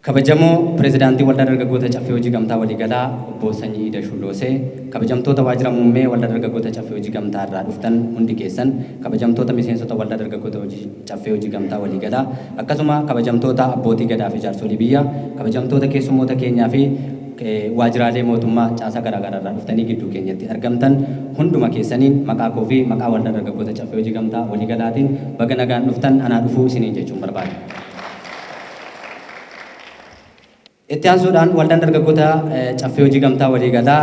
Kabajamoo Pireezidaantii Waldaa Dargaggoota Caffee Hojii Gamtaa Waliigalaa Obbo Sanyii Idashuu Loosee, kabajamtoota Waajjira Muummee Waldaa Dargaggoota Caffee Hojii Gamtaa irraa dhuftan hundi keessan, kabajamtoota miseensota Waldaa Dargaggoota Hojii Caffee Hojii Gamtaa Waliigalaa, akkasuma kabajamtoota Abbootii Gadaa fi Jaarsolii Biyyaa, kabajamtoota keessummoota keenyaa fi waajjiraalee mootummaa caasaa garaagaraa irraa dhuftanii gidduu keenyatti argamtan hunduma keessaniin maqaa koo fi maqaa Waldaa Dargaggoota Caffee Hojii Gamtaa Waliigalaatiin baga nagaan dhuftan, anaa dhufuu isiniin jechuun barbaada. Itti aansuudhaan Waldaan Dargaggoota Caffee Hojii Gamtaa Waliigalaa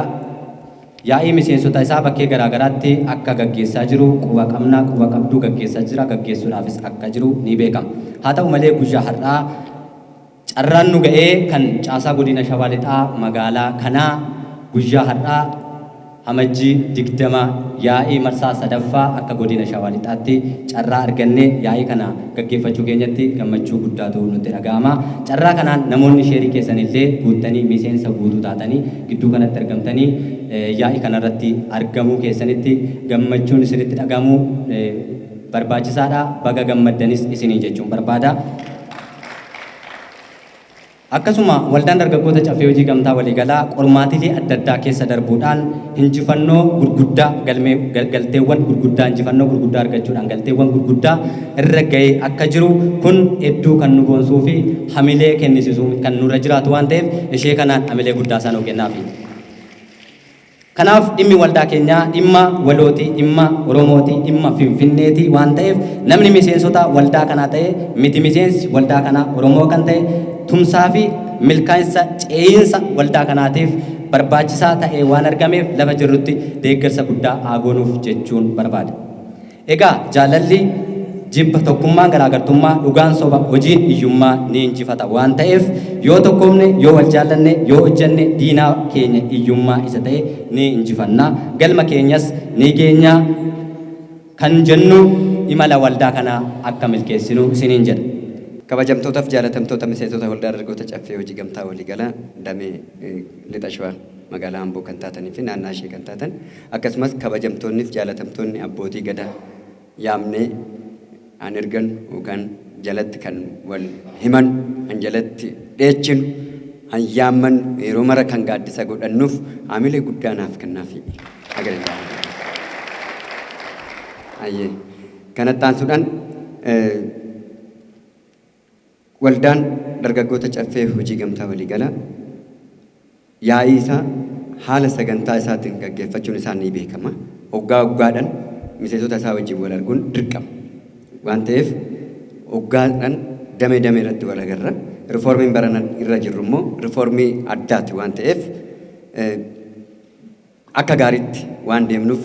yaa'ii miseensota isaa bakkee garaagaraatti akka gaggeessaa jiru quba qabna, quba qabduu gaggeessaa jira, gaggeessuudhaafis akka jiru ni beekama. Haa ta'u malee guyyaa har'aa carraan nu ga'ee kan caasaa godina Shawaa Lixaa magaalaa kanaa guyyaa har'aa Amajjii 20 yaa'ii marsaa 3ffaa akka godina Shawaa Lixaatti carraa argannee yaa'ii kana gaggeeffachuu keenyatti gammachuu guddaatu nutti dhaga'ama. Carraa kanaan namoonni sheerii keessan illee guuttanii miseensa guutuu taatanii gidduu kanatti argamtanii yaa'ii kanarratti argamuu keessanitti gammachuun isinitti dhaga'amuu barbaachisaadha. Baga gammaddanis isiniin jechuun barbaada. Akkasuma Waldaan Dargaggoota Caffee Hojii Gamtaa Waliigalaa qormaatilee adda addaa keessa darbuudhaan hinjifannoo gurguddaa galmee galteewwan gurguddaa injifannoo gurguddaa argachuudhaan galteewwan gurguddaa irra ga'ee akka jiru kun hedduu kan nu boonsuu fi hamilee kennisisuu kan nurra jiraatu waan ta'eef ishee kanaan hamilee guddaa isaa nuu kennaafi. Kanaaf dhimmi waldaa keenyaa dhimma walooti, dhimma Oromooti, dhimma Finfinneeti waan ta'eef namni miseensota waldaa kanaa ta'e miti miseensi waldaa kanaa Oromoo kan ta'e tumsaa fi milkaa'insa ce'iinsa waldaa kanaatiif barbaachisaa ta'ee waan argameef lafa jirrutti deeggarsa guddaa haa goonuuf jechuun barbaada. Egaa jaalalli jibba, tokkummaan garaagartummaa, dhugaan soba, hojiin hiyyummaa ni injifata waan ta'eef yoo tokkoomne, yoo wal jaallanne, yoo hojjanne diinaa keenya hiyyummaa isa ta'e ni injifanna, galma keenyas ni geenya kan jennu imala waldaa kanaa akka milkeessinu isiniin jedha. Kabajamtootaaf jaalatamtoota miseensota Waldaa Dargaggoota Caffee Hojii Gamtaa Waliigalaa Damee Lixa Shawaa Magaalaa Amboo kan taatanii fi naannaa ishee kan taatan Akkasumas kabajamtoonnif jaalatamtoonni abbootii Gadaa yaamnee an erganu yookaan jalatti kan wal himannu, an jalatti dheechinu, an yaammannu yeroo mara kan gaaddisa godhannuuf haamilee guddaa naaf kennaafii haga danda'ame. Hayyee. Kanatti aansuudhaan Waldaan Dargaggoota Caffee Hojii Gamtaa Waliigalaa yaa'ii isaa haala sagantaa isaatiin gaggeeffachuun isaa ni beekama. Waggaa waggaadhaan miseensota isaa wajjin wal arguun dirqama waan ta'eef waggaadhaan damee damee irratti wal agarra. Rifoormiin barana irra jirru immoo rifoormii addaati waan ta'eef Akka gaariitti waan deemnuuf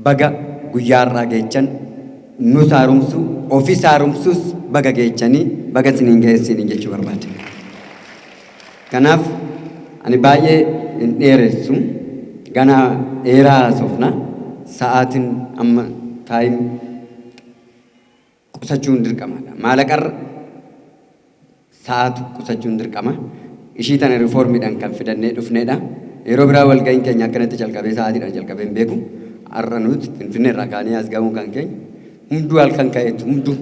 baga guyyaa har'aa geechan nus haaromsuu ofis haaromsuus baga geechanii baga isiniin ga'e isiniin jechuu barbaada. Kanaaf ani baay'ee hin dheeressu ganaa dheeraa haasofna sa'aatiin amma taayim qusachuun dirqamaadha. Maalaqarra sa'aatu qusachuun dirqama. Ishii tana rifoormiidhaan kan fidannee dhufneedha. Yeroo biraa walga'iin keenya akkanatti jalqabee sa'aatiidhaan jalqabee hin beeku. Har'a nuti Finfinnee irraa kaanee as ga'uun kan keenya hunduu halkan ka'eetu hunduu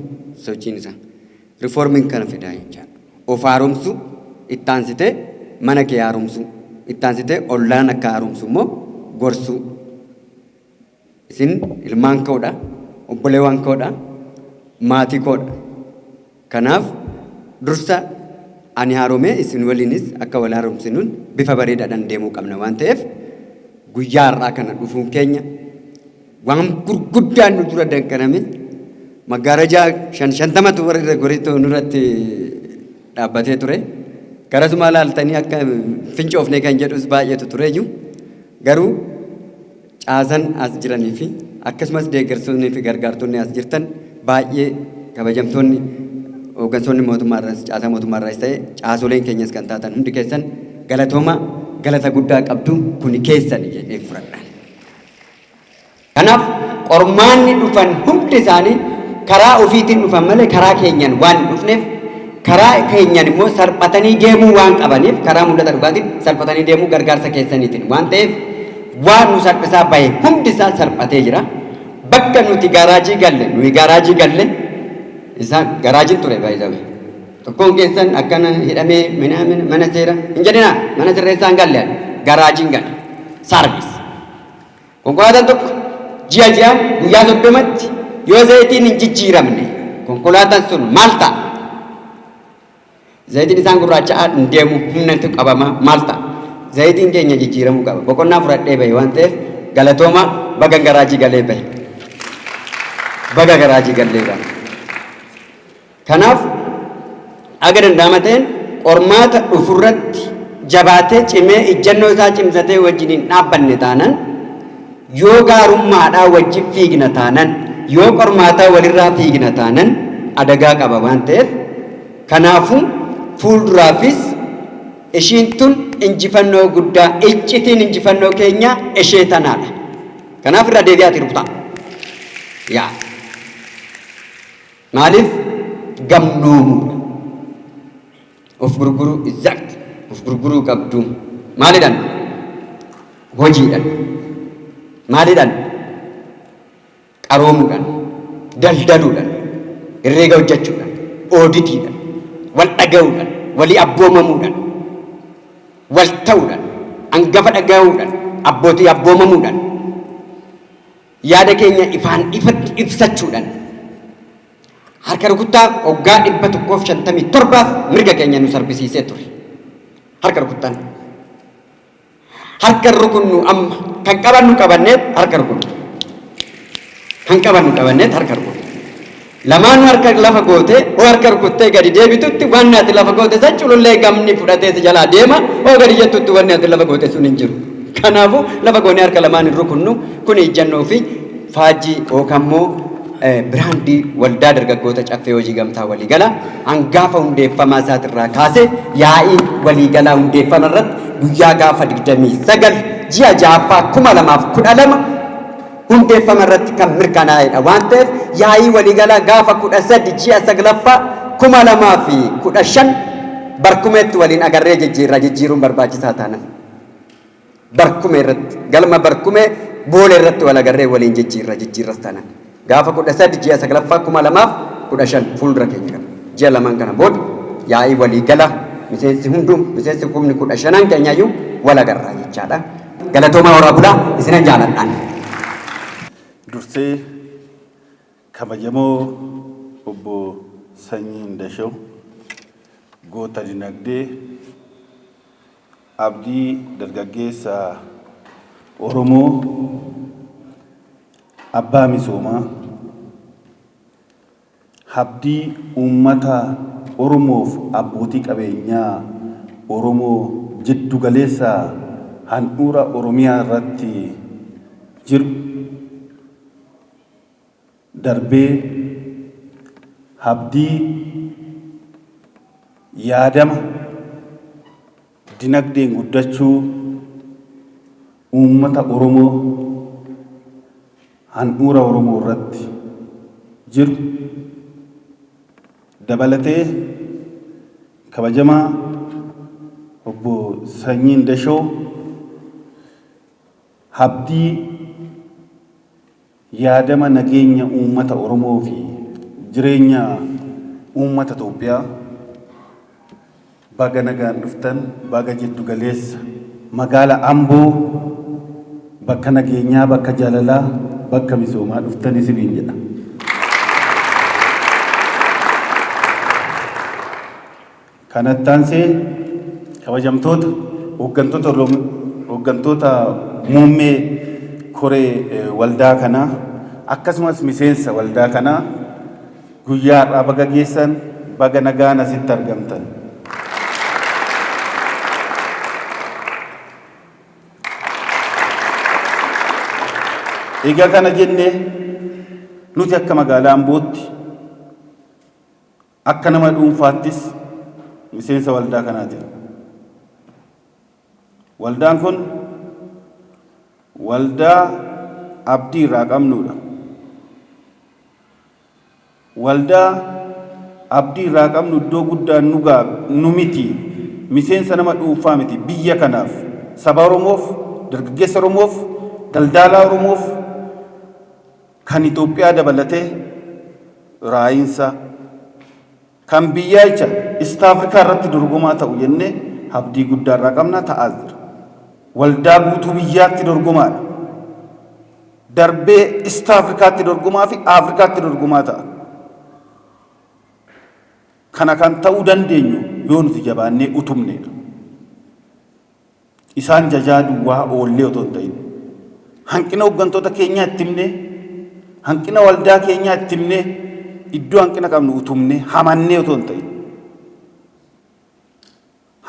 sochiin isaa. Rifoormiin kana fidaa jechaadha. Of haaromsuu itti aansitee mana kee haaromsuu itti aansitee ollaan akka haaromsu immoo gorsuu. Isin ilmaan koodha, obboleewwan koodha, maatii koodha. Kanaaf dursa ani haaromee isin waliinis akka wal haaromsinuun bifa bareedaadhaan deemuu qabna waan ta'eef guyyaa har'aa kana dhufuun keenya waan gurguddaan nu dura danqaname maggaarajaa shan shantamatu warra irra goreetu nurratti dhaabbatee ture. Garasumaa laaltanii akka fincoofne kan jedhus baay'eetu tureeyyu. Garuu caasan as jiranii fi akkasumas deeggartoonni fi gargaartonni as jirtan baay'ee kabajamtoonni hooggantoonni mootummaa irraas caasaa mootummaa irraas ta'e caasoleen keenyas kan taatan hundi keessan galatooma galata guddaa qabdu kuni keessan jedhee fudhadha. Kanaaf qormaanni dhufan hundi isaanii karaa ofiitiin dhufan malee karaa keenyan waan hin dhufneef karaa keenyan immoo salphatanii deemuu waan qabaniif karaa mul'ata dhugaatiin salphatanii deemuu gargaarsa keessaniitiin waan ta'eef waan nu salphisaa bahe hundi isaa salphatee jira. Bakka nuti garaajii galle nuyi garaajii galle isaan garaajiin ture baay'ee. Tokkoon keessan akkana hidhamee minaamin mana seera hin jedhinaa, mana sirreessaa hin galle, garaajiin gale. Service. Konkolaataan tokko ji'a ji'aan guyyaa 30tti yoo zayitiin hin jijjiiramne konkolaataan sun maal ta'a? Zayitiin isaan gurraacha'aa hin deemu, humnatu qabama, maal ta'a? Zayitiin keenya jijjiiramuu qaba. Boqonnaa fudhadhee bahe waan ta'eef galatooma, baga garaajii galee bahe. Baga garaajii galee bahe. Kanaaf aga danda'ama ta'een qormaata dhufurratti jabaatee cimee ijjannoo isaa cimsatee wajjin hin dhaabbanne taanan, yoo gaarummaadhaa wajjin fiigna taanan, yoo qormaataa walirraa fiigna taanan adagaa qaba waan ta'eef, kanaafuu fuulduraafis ishiin tun injifannoo guddaa, iccitiin injifannoo keenyaa ishee tanaadha. Kanaaf irra deebi'aatii rukutaa. Yaa. Maaliif gamnoomuudha? Of gurguruu, exact, of gurguruu qabdu. Maalidhaan? Hojiidhaan. Maalidhaan? Qaroomuudhaan, daldaluudhaan, herreega hojjechuudhaan, ooditiidhaan, wal dhaga'uudhaan, walii abboomamuudhaan, wal ta'uudhaan, hangafa dhaga'uudhaan, abbootii abboomamuudhaan, yaada keenya ifaan ifatti ibsachuudhaan, harka rukuttaa waggaa 157f mirga keenya nu sarbisiisee ture. Harka rukuttaan. Harka rukunnu amma kan qabannu qabanneet harka rukunnu. Kan qabannu qabanneet harka rukunnu. Lamaanuu harka lafa gootee hoo harka rukuttee gadi deebitutti wanni ati lafa goote san culullee gamni fudhatee si jalaa deema, hoo gadi jettutti wanni ati lafa goote sun hin jiru. Kanaafuu lafa goonee harka lamaan hin rukunnu. Kun ijjannoo fi faajjii yookaan immoo biraandii Waldaa Dargaggoota Caffee Hojii Gamtaa Waliigalaa hangaafa hundeeffamaa isaatirraa kaasee yaa'ii waliigalaa hundeeffama irratti guyyaa gaafa 29 ji'a 6ffaa 2012 hundeeffama irratti kan mirkanaa'edha waan ta'eef, yaa'ii waliigalaa gaafa 13 ji'a 9ffaa 2015 barkumeetti waliin agarree jijjiirraa jijjiiruun barbaachisaa taanan. Barkumee irratti, galma barkumee Boolee irratti wal agarree waliin jijjiirra jijjiirras taanaan. Gaafa 13 ji'a 9ffaa 2015 fuuldura keenya kana. Ji'a lamaan kana booda yaa'ii waliigalaa miseensi hunduu, miseensi kumni 15n keenyayyuu wal agarraa jechaadha. Galatoomaa, horaa bulaa, isinan jaaladhaan. Dursee kabajamoo Obbo Sanyii Indashaw, goota dinagdee, abdii dargaggeessa Oromoo, abbaa misoomaa, abdii uummata Oromoof abbootii qabeenyaa Oromoo jiddu galeessa handhuura Oromiyaa irratti jiru darbee abdii yaadama dinagdeen guddachuu uummata Oromoo handhuura Oromoo irratti jiru dabalatee, kabajamaa Obbo Sanyii Indashoo, abdii yaadama nageenya uummata Oromoo fi jireenya uummata Itoophiyaa, baga nagaan dhuftan, baga jiddu galeessa magaala Amboo, bakka nageenyaa, bakka jaalalaa, bakka misoomaa dhuftan isiniin jedha. Kanatti aansee kabajamtoota hooggantoota muummee koree waldaa kanaa, akkasumas miseensa waldaa kanaa, guyyaa har'aa baga geessan, baga nagaan asitti argamtan. Egaa kana jennee, nuti akka magaalaa Ambootti, akka nama dhuunfaattis miseensa waldaa kanaati. Waldaan kun waldaa abdii irraa qabnudha. Waldaa abdii irraa qabnu, iddoo guddaan nu ga'a nu miti. Miseensa nama dhuunfaa miti, biyya kanaaf, saba Oromoof, dargaggeessa Oromoof, daldaalaa Oromoof, kan Itoophiyaa dabalatee raayiinsa Kan biyyaa jecha East Africa irratti dorgomaa ta'u jennee abdii guddaa irraa qabna, ta'aas jira. Waldaa guutuu biyyaatti dorgomaadha. Darbee East Africaatti dorgomaa fi Afrikaatti dorgomaa ta'a. Kana kan ta'uu dandeenyu yoo nuti jabaannee utubneedha. Isaan jajaa duwwaa oollee otoo hin ta'in. Hanqina hooggantoota keenyaa itti himnee, hanqina waldaa keenyaa itti himnee, iddoo hanqina qabnu utubnee, hamannee otoo hin ta'in.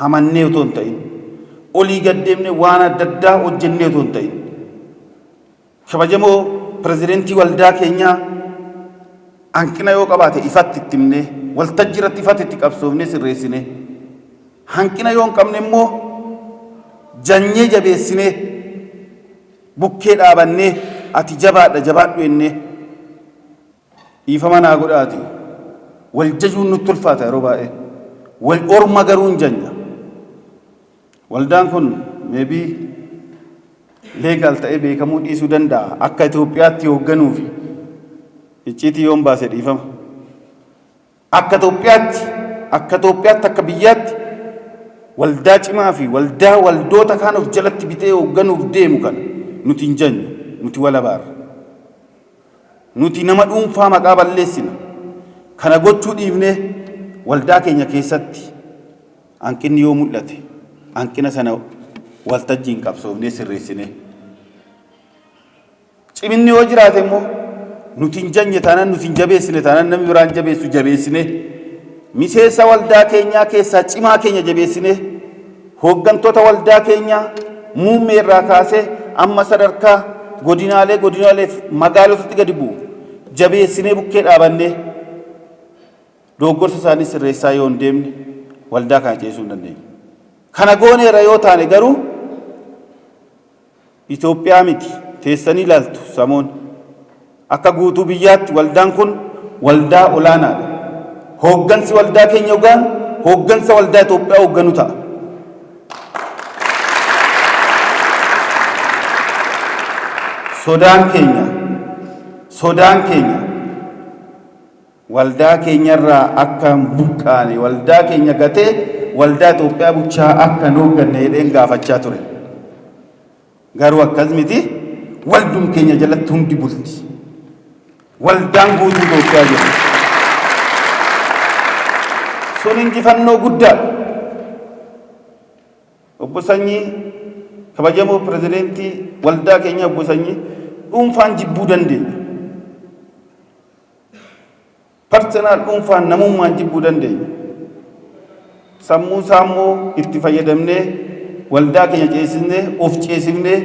Hamannee otoo hin ta'in. Olii gad deemnee waan adda addaa hojjennee otoo hin ta'in. Kabajamoo pirezidentii waldaa keenyaa hanqina yoo qabaate ifatti itti himnee, waltajjii irratti ifatti itti qabsoofnee sirreessinee, hanqina yoo hin qabne immoo janyee jabeessinee, bukkee dhaabannee, ati jabaadha, jabaadhu jennee. Dhiifama naa godhaati, wal jajuun nutti ulfaata yeroo baay'ee. Wal orma garuu hin janya. Waldaan kun maybe legal ta'ee beekamuu dhiisuu danda'a. Akka Itoophiyaatti hoogganuu fi icciitii yoon baase dhiifama. Akka Itoophiyaatti, akka biyyaatti waldaa cimaa fi waldaa waldoota kaan of jalatti bitee hoogganuuf deemu kana nuti hin janyu, nuti walabaarra. Nuti nama dhuunfaa maqaa balleessina. Kana gochuu dhiifnee waldaa keenya keessatti hanqinni yoo mul'ate hanqina sana waltajjiin qabsoofnee sirreessinee. Ciminni yoo jiraate immoo nuti hin janye taanaan, nuti hin jabeessine taanaan, namni biraan jabeessu jabeessinee, miseensa waldaa keenyaa keessaa cimaa keenya jabeessinee, hooggantoota waldaa keenyaa muummee irraa kaasee amma sadarkaa godinaalee godinaaleef magaalotatti gadi bu'u jabeessinee bukkee dhaabannee dogoggorsa isaanii sirreessaa yoo hin deemne waldaa kana ceesuu hin dandeenyu. Kana gooneera yoo taane garuu Itoophiyaa miti, teessanii ilaaltu samoon. Akka guutuu biyyaatti waldaan kun waldaa olaanaadha. Hooggansi waldaa keenya hoggaan hooggansa waldaa Itoophiyaa hoogganu ta'a. Sodaan keenya waldaa keenyarraa akka hin buqqaane, waldaa keenya gatee waldaa Itoophiyaa bulchaa akka hin hoogganne jedheen gaafachaa ture. Garuu akkas miti, waldum keenya jalatti hundi bulti. Waldaan guutuu Itoophiyaa jiru. Sun injifannoo guddaadha. Obbo Sanyii, kabajamoo pirezidentii waldaa keenya obbo Sanyii, dhuunfaan jibbuu dandeenya. Personal, dhuunfaan namummaan jibbuu dandeenya. Sammuu isaa immoo itti fayyadamnee waldaa keenya ceesisnee, of ceesifnee,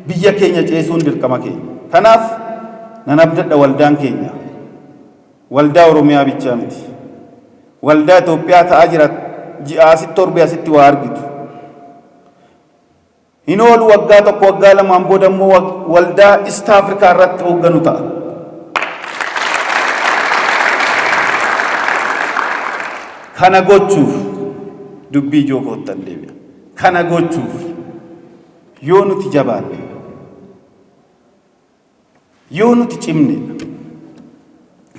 biyya keenya ceesuun dirqama keenya. Kanaaf nan abdadha, waldaan keenya waldaa Oromiyaa bichaa miti. Waldaa Itoophiyaa ta'aa jira, ji'a asitti, torbee asitti waa argitu. Hin oolu, waggaa tokko, waggaa lamaan booda immoo waldaa East Africa irratti hoogganu ta'a. Kana gochuuf, dubbii ijoo koottan deebi'a. Kana gochuuf yoo nuti jabaanne, yoo nuti cimne,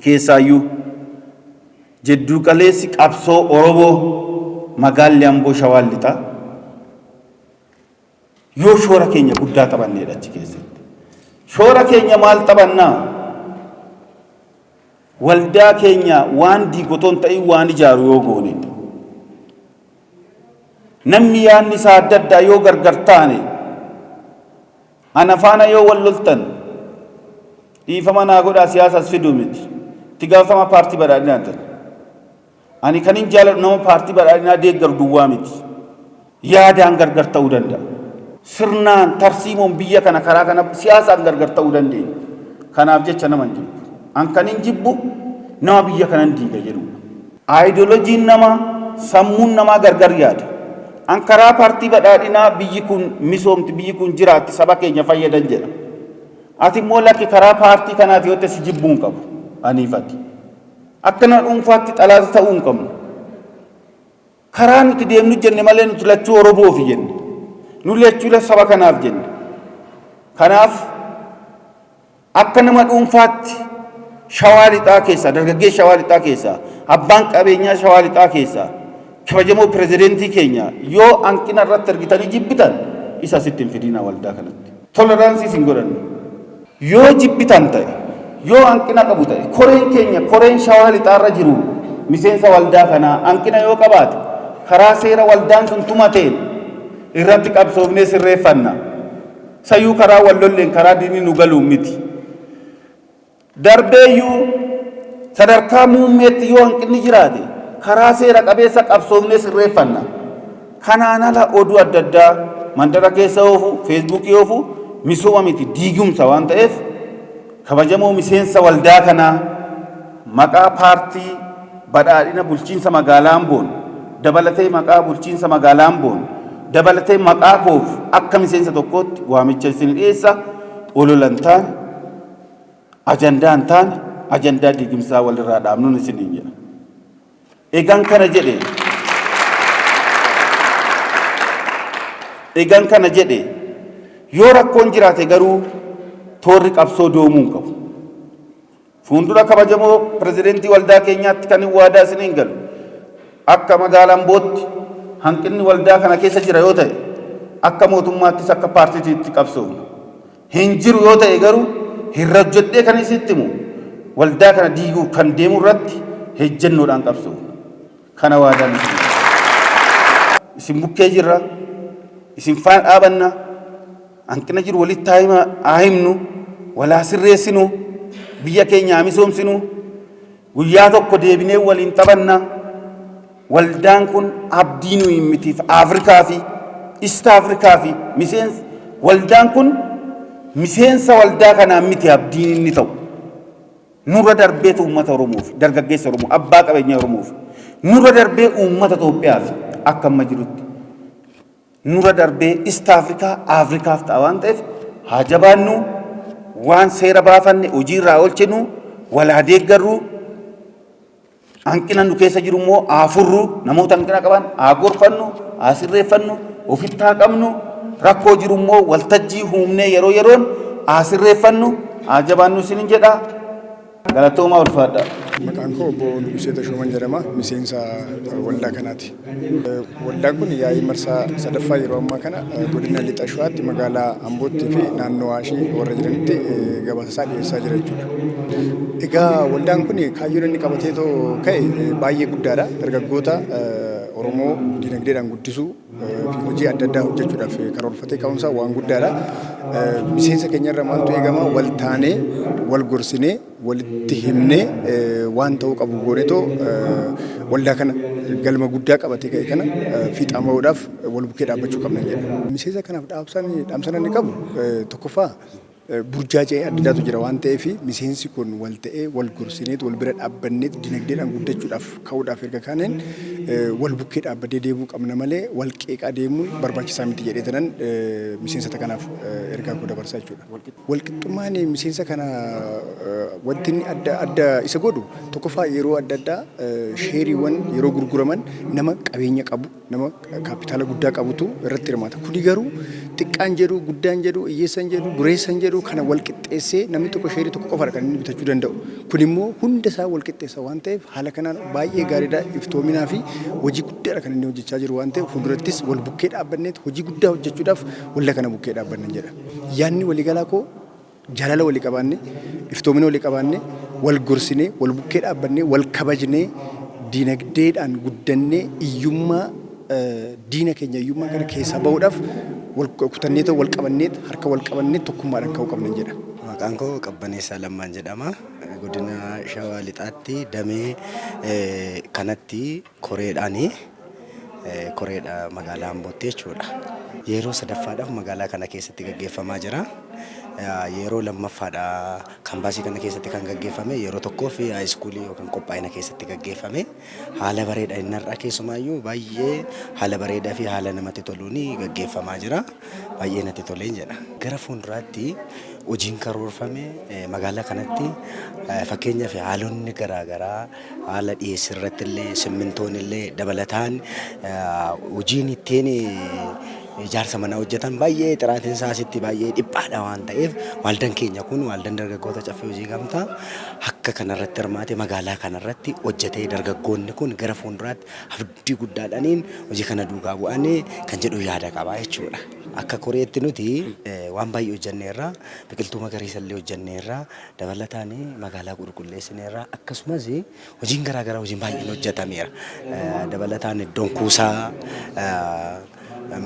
keessaayyuu jidduu qaleessi qabsoo Oromoo magaalli Amboo, Shawaan Lixaa, yoo shoora keenya guddaa taphanneedha achi keessatti. Shoora keenya maal taphannaa? Waldaa keenya waan diigotoon ta'in waan ijaaru yoo goone, namni yaadni isaa adda addaa yoo gargar taane, ana faana yoo wal loltan, dhiifama naa godhaa, siyaasas fiduu miti. Itti gaafatama paartii badhaadhinaa ta'e. Ani kan hin jaaladhu nama paartii badhaadhinaa deeggaru duwwaa miti. Yaadaan gargar ta'uu danda'a. Sirnaan tarsiimoon biyya kana karaa kana siyaasaan gargar ta'uu dandeenya. Kanaaf jecha nama hin jibbu. An kan hin jibbu nama biyya kana hin diiga jedhudha. Aayidoolojiin namaa, sammuun namaa gargar yaada. An karaa paartii badhaadhinaa biyyi kun misoomti, biyyi kun jiraatti, saba keenya fayyadan jedha. Ati immoo lakki, karaa paartii kanaati yoo ta'e si jibbuu hin qabu. Aniifati. Akka nama dhuunfaatti xalaata ta'uu hin qabnu. Karaa nuti deemnu jenne malee nuti lachuu Oromoofi jenne. Nu lachuu saba kanaaf jenne. Kanaaf akka nama dhuunfaatti Shawaa Lixaa keessaa, dargaggeessa Shawaa Lixaa keessaa Abbaan qabeenyaa Shawaa Lixaa keessaa kabajamoo pirezidentii keenya yoo hanqina irratti argitanii jibbitan, isa asitti hin fidinaa waldaa kanatti. Tolerance isin godhannu. Yoo jibbitan ta'e, yoo hanqina qabu ta'e, koreen keenya, koreen Shawaa Lixaarra jiru miseensa waldaa kanaa hanqina yoo qabaate, karaa seera waldaan sun tumateen irratti qabsoofnee sirreeffanna. Sayyuu karaa wal lolleen, karaa diinni nu galuun miti. Darbeeyyuu sadarkaa muummeetti yoo hanqinni jiraate, karaa seera qabeessa qabsoofnee sirreeffanna. Kanaan ala oduu adda addaa mandara keessa oofu, Feesbuukii oofu misooma miti, diigumsa waan ta'eef, kabajamoo miseensa waldaa kanaa, maqaa Paartii Badhaadhina bulchiinsa magaalaa Amboon dabalatee, maqaa bulchiinsa magaalaa Amboon dabalatee, maqaa koof akka miseensa tokkootti waamicha isin dhiyeessa. Ololan taane, ajandaa hin taane, ajandaa diigumsaa walirraa dhaabnuun isiniin jedha. Egaan kana jedhe, yoo rakkoon jiraate garuu toorri qabsoo doomuu hin qabu. Fuuldura kabajamoo pirezidentii waldaa keenyaatti kan hin waadaa isiniin galu, akka magaalaa Ambootti hanqinni waldaa kana keessa jira yoo ta'e, akka mootummaattis akka paartiitti qabsoofna. Hin jiru yoo ta'e garuu, hin hojjedhee kan isitti himu, waldaa kana diiguu kan deemu irratti ejjennoodhaan qabsoofna. Kana waadaan isin. Isin bukkee jirra. Isin faana dhaabanna. Hanqina jiru walitti haa himnu. Walaa sirreessinu. Biyya keenya haa misoomsinu. Guyyaa tokko deebinee waliin taphanna. Waldaan kun abdii nuyi mitiif Afrikaa fi East Afrikaa fi miseensa waldaan kun, miseensa waldaa kanaa miti abdiin inni ta'u. Nurra darbeetu uummata Oromoof, dargaggeessa Oromoo, abbaa qabeenyaa Oromoof, nurra darbee uummata Itoophiyaaf akka amma jirutti. Nurra darbee East Afrikaa, Afrikaaf ta'a waan ta'eef, haa jabaannu, waan seera baafanne hojiirraa oolchinu, wal haa deeggarru, hanqina nu keessa jiru immoo haa furru, namoota hanqina qaban haa gorfannu, haa sirreeffannu, ofitti haa qabnu, rakkoo jiru immoo waltajjii uumnee yeroo yeroon haa sirreeffannu, haa jabaannu isinin jedha. Galatoomaa, ulfaadha. Maqaan koo obbo Nugusee Tashooman jedhama. Miseensa waldaa kanaati. Waldaan kun yaa'ii marsaa sadaffaa yeroo ammaa kana godina Lixa Shawaatti, magaalaa Ambootti fi naannoo ishee warra jiranitti gabaasa isaa dhiyeessaa jira jechuudha. Egaa waldaan kun kaayyoon inni qabatee too ka'e baay'ee guddaadha. Dargaggoota Oromoo dinagdeedhaan guddisuu fi hojii adda addaa hojjechuudhaaf karoorfatee ka'umsa waan guddaadha. Miseensa keenyarra maaltu eegama? Wal taanee, wal gorsinee, walitti himnee, waan ta'uu qabu goonetoo waldaa kana galma guddaa qabatee ka'e kana fiixaan bahuudhaaf wal bukkee dhaabbachuu qabna jedha. Miseensa kanaaf dhaamsan inni qabu tokkoffaa, burjaaja'ee adda addaatu jira waan ta'eef, miseensi kun wal ta'ee, wal gorsineet, wal bira dhaabbanneet dinagdeedhaan guddachuudhaaf ka'uudhaaf erga kaaneen wal bukkee dhaabbatee deemuu qabna malee wal qeeqaa deemuun barbaachisaa miti jedhee tanan miseensota kanaaf ergaa koo dabarsaa jechuudha. Walqixxummaan miseensa kana wanti inni adda adda isa godhu tokkoffaa, yeroo adda addaa sheeriiwwan yeroo gurguraman nama qabeenya qabu, nama kaapitaala guddaa qabutu irratti hirmaata. Kuni garuu xiqqaan jedhu, guddaan jedhu, hiyyeessan jedhu, dureessan jedhu kana wal qixxeessee namni tokko sheerii tokko qofaadha kan inni bitachuu danda'u. Kun immoo hunda isaa wal qixxeessa waan ta'eef, haala kanaan baay'ee gaariidha. Iftoominaa fi hojii guddaadha kan inni hojjechaa jiru waan ta'eef, fuuldurattis wal bukkee dhaabbanneet hojii guddaa hojjechuudhaaf waldaa kana bukkee dhaabbannan jedha. Yaadni waliigalaa koo, jaalala walii qabaanne, iftoomina walii qabaanne, wal gorsinee, wal bukkee dhaabbannee, wal kabajnee, diinagdeedhaan guddannee, hiyyummaa diina keenya, hiyyummaa kana keessaa bahuudhaaf wal kutannee ta'u, wal qabannee, harka wal qabannee tokkummaadhaan ka'uu qabnan jedha. Maqaan koo Qabbaneessaa Lammaan jedhama. Godina Shawaa Lixaatti damee kanatti koreedhaani, koreedha magaalaa Ambootti jechuudha. Yeroo sadaffaadhaaf magaalaa kana keessatti gaggeeffamaa jira. Yeroo lammaffaadha kaampaasii kana keessatti kan gaggeeffame, yeroo tokkoof high schoolii yookaan qophaa'ina keessatti gaggeeffame. Haala bareeda inni har'a keessumaayyuu baay'ee haala bareedaa fi haala namatti toluun gaggeeffamaa jira. Baay'ee natti toleen jedha. Gara fuulduraatti hojiin karoorfame magaalaa kanatti, fakkeenyaaf haalonni garaagaraa, haala dhiyeessii irratti illee, simmintoon illee dabalataan hojiin ittiin ijaarsa manaa hojjetan baay'ee xiraatiin isaa asitti baay'ee dhiphaadha waan ta'eef waldaan keenya kun waldaan dargaggoota Caffee Hojii Gamtaa akka kanarratti hirmaate magaalaa kanarratti hojjetee dargaggoonni kun gara fuulduraatti abdii guddaadhaaniin hojii kana duukaa bu'anii kan jedhu yaada qaba jechuudha. Akka koreetti nuti waan baay'ee hojjenneerra, biqiltuu magariisa illee hojjenneerra, dabalataan magaalaa qulqulleessineerra, akkasumas hojiin garaagaraa hojiin baay'een hojjetameera. Dabalataan iddoon kuusaa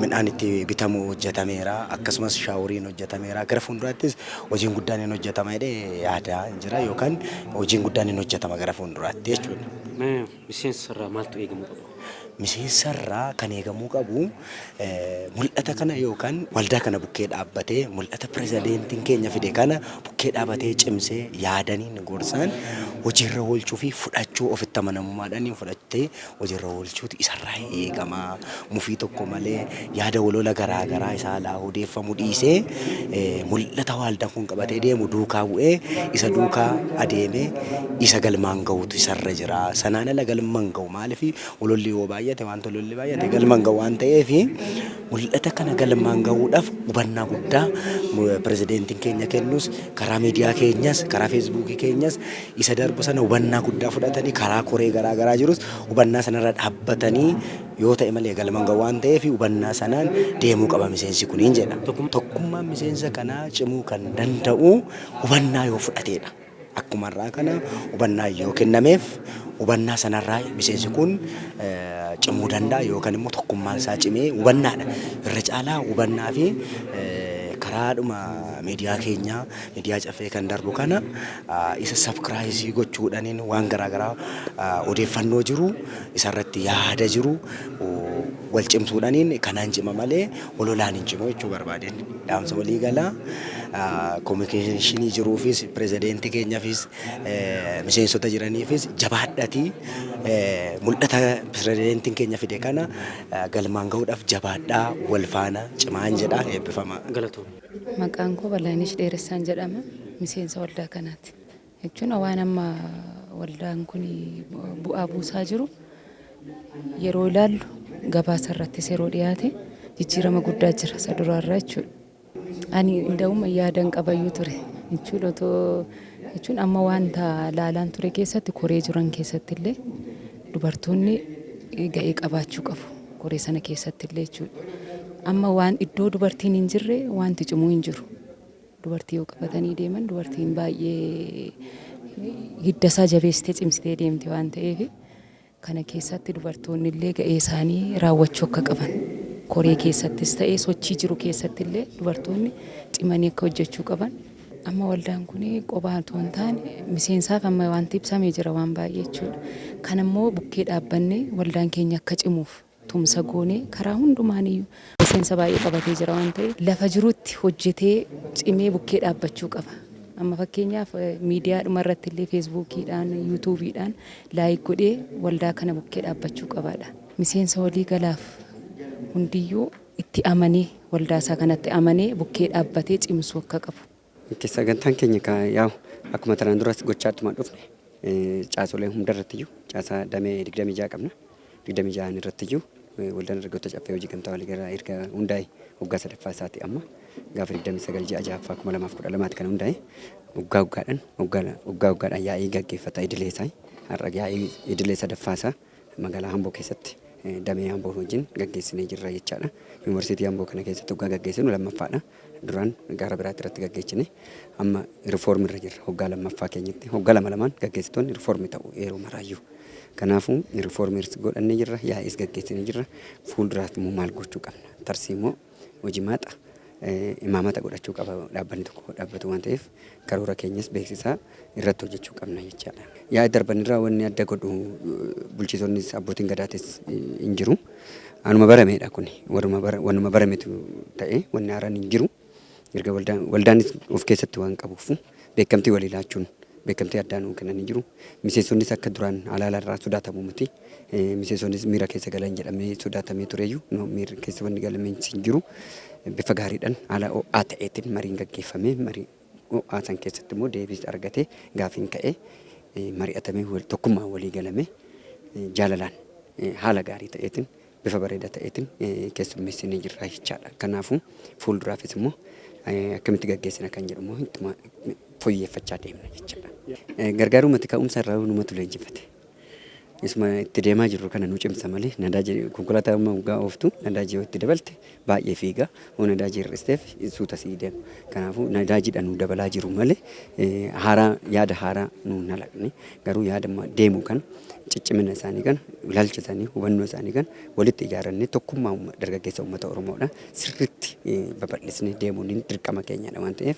midhaan itti bitamu hojjetameera, akkasumas shaaworiin hojjetameera. Gara fuulduraattis hojiin guddaan hin hojjetama jedhee yaada jira yookaan hojiin guddaan hin hojjetama gara fuulduraatti jechuudha. Miseensa irraa maaltu eegamuu qaba? Miseensarraa kan eegamuu qabu mul'ata kana yookaan waldaa kana bukkee dhaabbatee mul'ata pirezidaantiin keenya fide kana bukkee dhaabbatee cimsee yaadaniin gorsaan hojiirra oolchuu fi fudhachuu ofitti amanamummaadhaan fudhattee hojiirra oolchuutu isarraa eegama. Mufii tokko malee yaada walola garaagaraa isaa alaa odeeffamu dhiisee mul'ata waldaan kun qabatee deemu duukaa bu'ee isa duukaa adeemee isa galmaan gahuutu isarra jira. Sanaan ala galmaan gahu maaliif walolli yoo baay'ate wanta lolli baay'ate galmaan gahu waan ta'eef mul'ata kana galmaan gahuudhaaf hubannaa guddaa pirezidaantiin keenya kennus karaa miidiyaa keenyas karaa feesbuukii keenyas isa darbu sana hubannaa guddaa fudhatanii karaa koree garaa garaa jirus hubannaa sanarra dhaabbatanii yoo ta'e malee galmaan gahu waan ta'eef hubannaa sanaan deemuu qaba miseensi kuniin jedha. Tokkummaan miseensa kanaa cimuu kan danda'u hubannaa yoo fudhateedha. Akkuma irraa kana hubannaa yoo kennameef hubannaa sanarraa miseensi kun cimuu danda'a yookaan immoo tokkummaan isaa cimee hubannaadha. Irra caalaa hubannaa fi karaadhuma miidiyaa keenyaa miidiyaa Caffee kan darbu kana isa subscribe gochuudhaan waan garaagaraa odeeffannoo jiru isarratti yaada jiru wal cimsuudhaan kanaan cima malee ololaan hin cimu jechuu barbaadeen. Dhaamsa walii galaa kominikeeshinii jiruufis pirezidaantii keenyaafis miseensota jiraniifis jabaadhatii mul'ata pirezidaantiin keenya fide kana galmaan gahuudhaaf jabaadhaa wal faana cimaan jedha eebbifama. Galatoom. Maqaan koo Balaayinesh Dheeressaan jedhama. Miseensa waldaa kanaati. Jechuun waan amma waldaan kun bu'aa buusaa jiru yeroo ilaallu gabaasa irrattis yeroo dhiyaate jijjiirama guddaa jira isa duraarraa jechuudha. Ani nda'uma yaadan qabayyuu ture jechuudha otoo jechuun amma wanta laalaan ture keessatti koree jiran keessatti illee dubartoonni ga'ee qabaachuu qabu koree sana keessatti illee jechuudha. Amma waan iddoo dubartiin hin jirre wanti cimuu hin jiru. Dubartii yoo qabatanii deeman dubartiin baay'ee hidda isaa jabeessitee cimsitee deemti waan ta'eef kana keessatti dubartoonni illee ga'ee isaanii raawwachuu akka qaban koree keessattis ta'ee sochii jiru keessatti illee dubartoonni cimanii akka hojjechuu qaban. Amma waldaan kun qophaa otoo hin taane miseensaaf amma wanti ibsamee jira waan baay'ee jechuudha. Kan immoo bukkee dhaabbannee waldaan keenya akka cimuuf tumsa goonee karaa hundumaaniyyuu miseensa baay'ee qabatee jira waan ta'eef lafa jirutti hojjetee cimee bukkee dhaabbachuu qaba. Amma fakkeenyaaf miidiyaadhuma irratti illee feesbuukiidhaan yuutuubiidhaan like godhee waldaa kana bukkee dhaabbachuu qabaadha. Miseensa walii galaaf hundiyyuu itti amanee waldaa isaa kanatti amanee bukkee dhaabbatee cimsuu akka qabu. Sagantaan keenya yaa'u akkuma tanaan duras gochaatuma dhufne caasolee hundarrattiyyuu caasaa damee 26 qabna. 26 irrattiyyuu waldaan dargaggoota Caffee Hojii Gamtaa Waliigalaa erga hundaa'e waggaa sadaffaa isaati amma gaafa 29 ji'a 6ffaa 2012 kan hundaa'e waggaa waggaadhaan waggaa waggaadhaan yaa'ii gaggeeffata idilee isaa har'a yaa'ii idilee sadaffaa isaa magaalaa Amboo keessatti damee Amboo wajjin gaggeessinee jirra jechaadha. Yuunivarsiitii Amboo kana keessatti waggaa gaggeessinu lammaffaadha. Duraan gara biraatti irratti gaggeessine amma riifoormii irra jirra waggaa lammaffaa keenyatti waggaa lama lamaan gaggeessitoonni riifoormii ta'u yeroo maraayyuu. Kanaafuu riifoormii godhannee jirra yaa'iis gaggeessinee jirra fuulduraatti immoo maal gochuu qabna tarsiimoo hojii maaxa imaamata godhachuu qaba dhaabbanni tokko dhaabbatu waan ta'eef karoora keenyas beeksisaa irratti hojjechuu qabna jechaadha. Yaa'ii darbanirraa wanni adda godhu bulchitoonnis abbootiin gadaatis hin jiru. Anuma barameedha kuni wanuma barametu ta'e wanni haaraan hin jiru. Erga waldaanis of keessatti waan qabuuf beekamtii walii laachuun beekamtii addaa nuu kennanii jiru. Miseensonnis akka duraan alaala irraa sodaatamu miti. Miseensonnis miira keessa galan jedhamee sodaatamee tureyyuu miirri keessa wanni galamee hin jiru. Bifa gaariidhaan haala ho'aa ta'eetiin mariin gaggeeffamee marii ho'aa san keessatti immoo deebiis argatee gaafiin ka'ee mari'atamee tokkummaan walii galamee jaalalaan haala gaarii ta'eetiin bifa bareedaa ta'eetiin keessummeessinee jirra jechaadha. Kanaafuu fuulduraafis immoo akkamitti gaggeessina kan jedhu immoo ittuma fooyyeffachaa deemna jechaadha. Gargaarumatti ka'umsa irraa numatu leenjifate. Isuma itti deemaa jirru kana nu cimsa malee, nadaajii konkolaataa amma waggaa ooftu nadaajii yoo itti dabalte baay'ee fiiga. Yoo nadaajii hir'isteef suuta sii deema. Kanaafuu nadaajiidhaan nu dabalaa jiru malee haaraa yaada haaraa nu hin halaqne. Garuu yaada deemu kana, ciccimina isaanii kana, ilaalcha isaanii, hubannoo isaanii kana walitti ijaarannee tokkummaa dargaggeessa uummata Oromoodha sirriitti babal'isnee deemuun dirqama keenyadha waan ta'eef,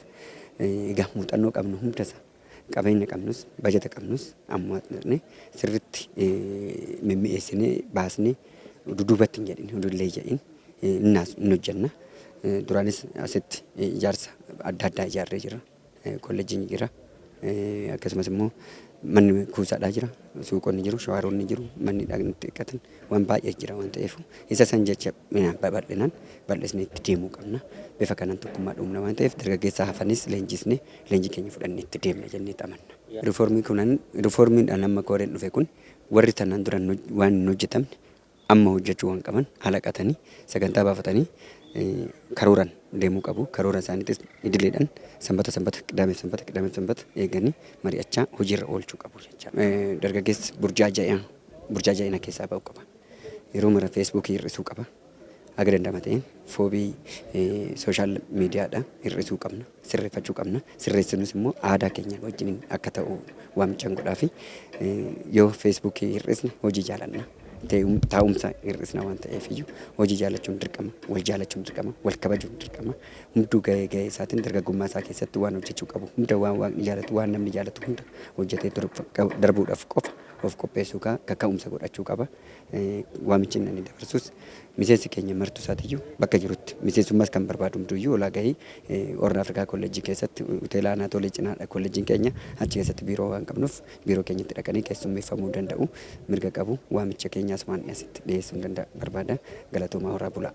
egaa muuxannoo qabnu hunda isaa, qabeenya qabnus, bajata qabnus amma sirriitti mimmi'eessinee baasnee dudduubatti hin jedhin, hudullee jedhin hin hojjenna. Duraanis asitti ijaarsa adda addaa ijaarree jira. Kolleejjiin jira. Akkasumas immoo manni kuusaadhaa jira. Suuqonni jiru, shawaaroonni jiru, manni dhaqni xiqqatan waan baay'ee jira waan ta'eef, isa san jecha babal'inaan bal'isnee itti deemuu qabna. Bifa kanaan tokkummaa dhumna waan ta'eef, dargaggeessa hafanis leenjisnee leenjii keenya fudhannee itti deemna jennee amanna. Riifoormii kunan riifoormiidhaan amma koreen dhufe kun warri tanaan dura waan hin hojjetamne amma hojjechuu waan qaban halaqatanii sagantaa baafatanii karooran deemuu qabu. Karoora isaaniitis idileedhaan sanbata sanbata, qidaamee sanbata, qidaamee sanbata eeganii mari'achaa hojiirra oolchuu qabu jecha. Dargaggeessi burjaaja'ina keessaa ba'uu qaba. Yeroo mara Feesbuukii hir'isuu qaba. Haga danda'ama ta'een foobii social mediadha hir'isuu qabna. Sirreeffachuu qabna. Sirreessinus immoo aadaa keenya wajjin akka ta'u waamichan godhaa fi yoo Feesbuukii hir'isne hojii jaalanna. Taa'umsa hir'isna waan ta'eef iyyuu hojii jaalachuun dirqama, wal jaalachuun dirqama, wal kabajuun dirqama. Hunduu gahee gahee isaatiin dargaggummaa isaa keessatti waan hojjechuu qabu hunda, waan waaqni jaalatu, waan namni jaalatu hunda hojjetee darbuudhaaf qofa of qopheessuu kaka'umsa godhachuu qaba. Waamichi inni dabarsus miseensi keenya martuu isaatiyyuu bakka jirutti miseensummaas kan barbaadu hunduyyuu olaa gahii Horn Afrikaa Kolleejjii keessatti, hoteela Anaatoolee cinaadha kolleejjiin keenya, achi keessatti biiroo waan qabnuuf biiroo keenyatti dhaqanii keessummeeffamuu danda'u, mirga qabu. Waamicha keenyaas waan asitti dhiyeessuu danda'a barbaada. Galatoomaa, horaa bulaa.